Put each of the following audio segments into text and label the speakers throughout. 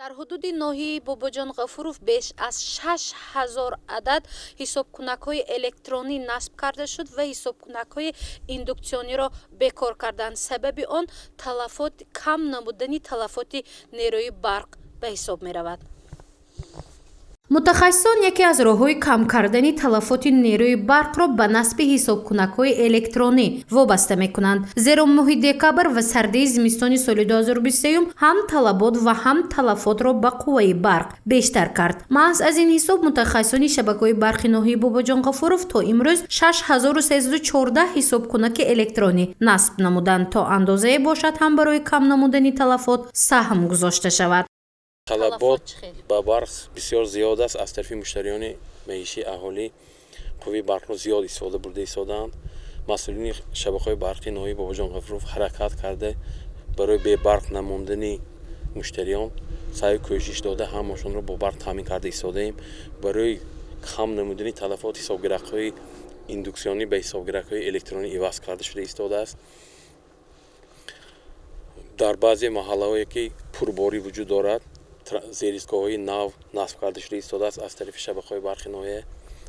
Speaker 1: Дар ҳудуди ноҳияи Бобоҷон Ғафуров беш аз 6000 адад ҳисобкунакҳои электронӣ насб карда шуд ва ҳисобкунакҳои индуксиониро бекор карданд. Сабаби он талафот, кам намудани талафоти нерӯи барқ ба ҳисоб меравад.
Speaker 2: Мутахассисон яке аз роҳҳои кам кардани талафоти нерӯи барқро ба насби ҳисобкунакҳои электронӣ вобаста мекунанд, зеро моҳи декабр ва сардии зимистони соли 2023 ҳам талабот ва ҳам талафотро ба қувваи барқ бештар кард. Маҳз аз ин ҳисоб мутахассисони шабакаҳои барқи ноҳияи Бобоҷон Ғафуров то имрӯз 6314 ҳисобкунаки электронӣ насб намуданд, то андозае бошад ҳам барои кам намудани талафот саҳм гузошта шавад.
Speaker 3: Талабот ба барқ бисёр зиёд аст. Аз тарафи муштариёни маишии аҳолӣ қувваи барқро зиёд истифода бурда истодаанд. Масъулини шабакаҳои барқи ноҳияи Бобоҷон Ғафуров ҳаракат карда, барои бебарқ намондани муштариён саъю кӯшиш дода, ҳамашонро бо барқ таъмин карда истодаем. Барои кам намудани талафот ҳисобгиракҳои индуксионӣ ба ҳисобгиракҳои электронӣ иваз карда шуда истодааст. Дар баъзе маҳаллаҳое, ки пурборӣ вуҷуд дорад, зеристгоҳҳои нав насб карда шуда истодааст аз тарафи шабакаҳои барқи ноҳия.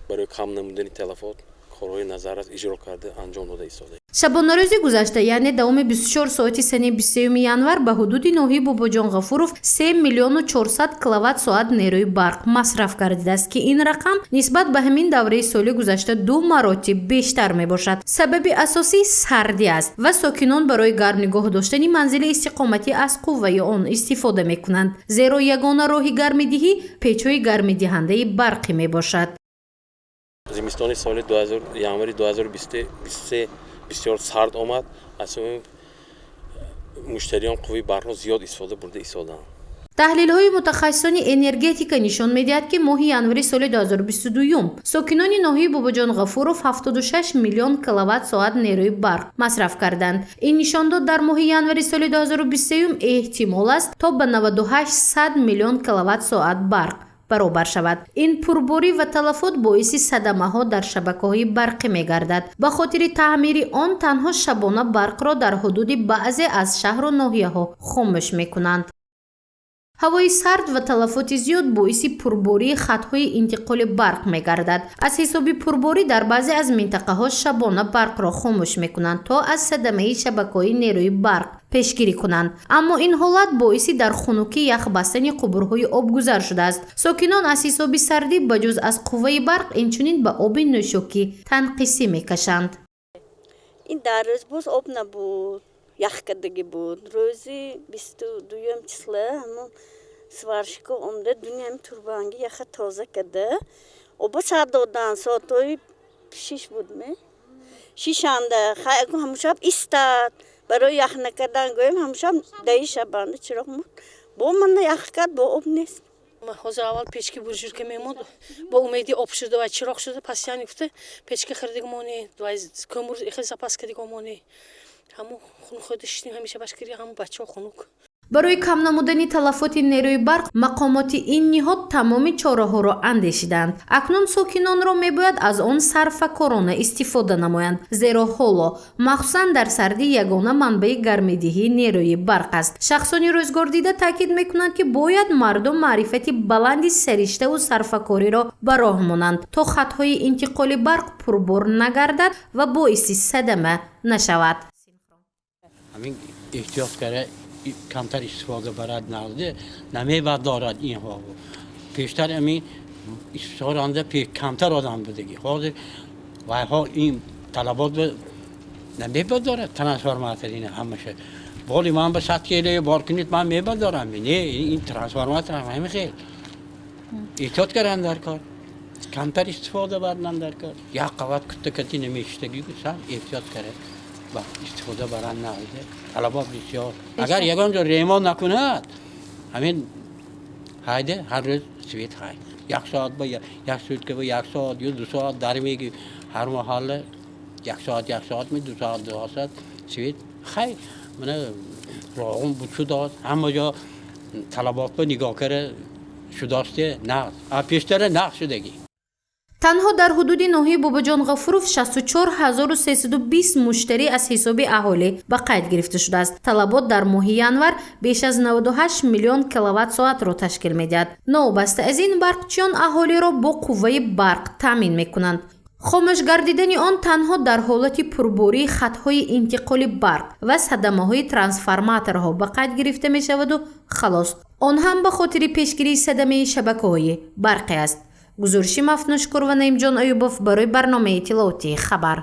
Speaker 3: Барои кам намудани талафот корҳои назаррас иҷро карда, анҷом дода истодаем.
Speaker 2: Шабонарӯзи гузашта, яъне давоми 24 соати санаи 23 январ, ба ҳудуди ноҳияи Бобоҷон Ғафуров 3 миллиону 400 киловатт соат нерӯи барқ масраф гардидааст, ки ин рақам нисбат ба ҳамин давраи соли гузашта ду маротиб бештар мебошад. Сабаби асосӣ сардӣ аст ва сокинон барои гарм нигоҳ доштани манзили истиқоматӣ аз қувваи он истифода мекунанд, зеро ягона роҳи гармидиҳӣ печҳои гармидиҳандаи барқӣ мебошад.
Speaker 3: Зимистони соли январи 2023 бисёр сард омад. Аз сабаби муштариён қувваи барқро зиёд истифода бурда истодаанд.
Speaker 2: Таҳлилҳои мутахассисони энергетика нишон медиҳад, ки моҳи январи соли 2022 сокинони ноҳияи Бобоҷон Ғафуров 76 миллион киловатт соат нерӯи барқ масраф карданд. Ин нишондод дар моҳи январи соли 2023 эҳтимол аст, то ба 98 миллион киловатт соат барқ баробар шавад. Ин пурборӣ ва талафот боиси садамаҳо дар шабакаҳои барқӣ мегардад. Ба хотири таъмири он танҳо шабона барқро дар ҳудуди баъзе аз шаҳру ноҳияҳо хомӯш мекунанд. Ҳавои сард ва талафоти зиёд боиси пурбории хатҳои интиқоли барқ мегардад. Аз ҳисоби пурборӣ дар баъзе аз минтақаҳо шабона барқро хомӯш мекунанд, то аз садамаи шабакаҳои нерӯи барқ пешгирӣ кунанд. Аммо ин ҳолат боиси дар хунукӣ ях бастани қубурҳои обгузар шудааст. Сокинон аз ҳисоби сардӣ ба ҷуз аз қувваи барқ инчунин ба оби нӯшокӣ танқисӣ мекашанд.
Speaker 4: Ин дар рӯз боз об набуд, ях кардагӣ буд. Рӯзи 22-юм числа ҳамон сварщико омада, дуни ҳами турбанги яха тоза карда, оба сар додан. Соатҳои 6 буд ме, шишанда ҳамун шаб истад, барои ях накардан гӯем. Ҳамун шаб даи шабанда чироқ мурд, бо мана ях кард, бо об нест.
Speaker 5: Ҳозир аввал печки буржуйка мемонд, бо умеди об шуда ва чироқ шуда, пасяни гуфта, печка харидигмони, кӯмур хел запас кардигомони, ҳамун хунук хода шиштем ҳамеша, башкири ҳамун бачаҳо хунук.
Speaker 2: Барои кам намудани талафоти нерӯи барқ мақомоти ин ниҳод тамоми чораҳоро андешиданд. Акнун сокинонро мебояд аз он сарфакорона истифода намоянд, зеро ҳоло, махсусан дар сардӣ, ягона манбаи гармидиҳӣ нерӯи барқ аст. Шахсони рӯзгордида таъкид мекунанд, ки бояд мардум маърифати баланди сариштаву сарфакориро ба роҳ монанд, то хатҳои интиқоли барқ пурбор нагардад ва боиси садама нашавад.
Speaker 6: Ҳамин эҳтиёт карда, камтар истифода барад, нағзде намебардорад инҳо. Пештар ҳамин истифоданда камтар одам будагӣ, ҳозир вайҳо ин талабот намебардорад. Трансформатор ина ҳамаша боли ман ба 100 кило бор кунед, ман мебардорам. Не, ин трансформатор ҳами хел эҳтиёт кардан дар кор, камтар истифода бардан дар кор. Як қават кутта кати намешиштагӣ, сал эҳтиёт карда ба истифода баранд, нағзде. Талабот бисёр. Агар ягон ҷо ремонт накунад, ҳамин ҳайде ҳар рӯз свет ҳай як соат ба як сутка ба як соат ё 2 соат дар меги. Ҳар маҳалла як соат, як соат ми, 2 соат, 2 соат свет хай. Мана роғун буд шудааст, ҳама ҷо талабот ба нигоҳ кара шудааст, нағз, а пештара нағз шудагӣ.
Speaker 2: Танҳо дар ҳудуди ноҳияи Бобоҷон Ғафуров 64320 муштарӣ аз ҳисоби аҳолӣ ба қайд гирифта шудааст. Талабот дар моҳи январ беш аз 98 миллион киловатт-соатро ташкил медиҳад. Новобаста аз ин, барқчиён аҳолиро бо қувваи барқ таъмин мекунанд. Хомӯш гардидани он танҳо дар ҳолати пурбории хатҳои интиқоли барқ ва садамаҳои трансформаторҳо ба қайд гирифта мешаваду халос. Он ҳам ба хотири пешгирии садамаи шабакаҳои барқӣ аст. Гузориши Мафнушкур ва Наимҷон Аюбов барои барномаи иттилоотии «Хабар».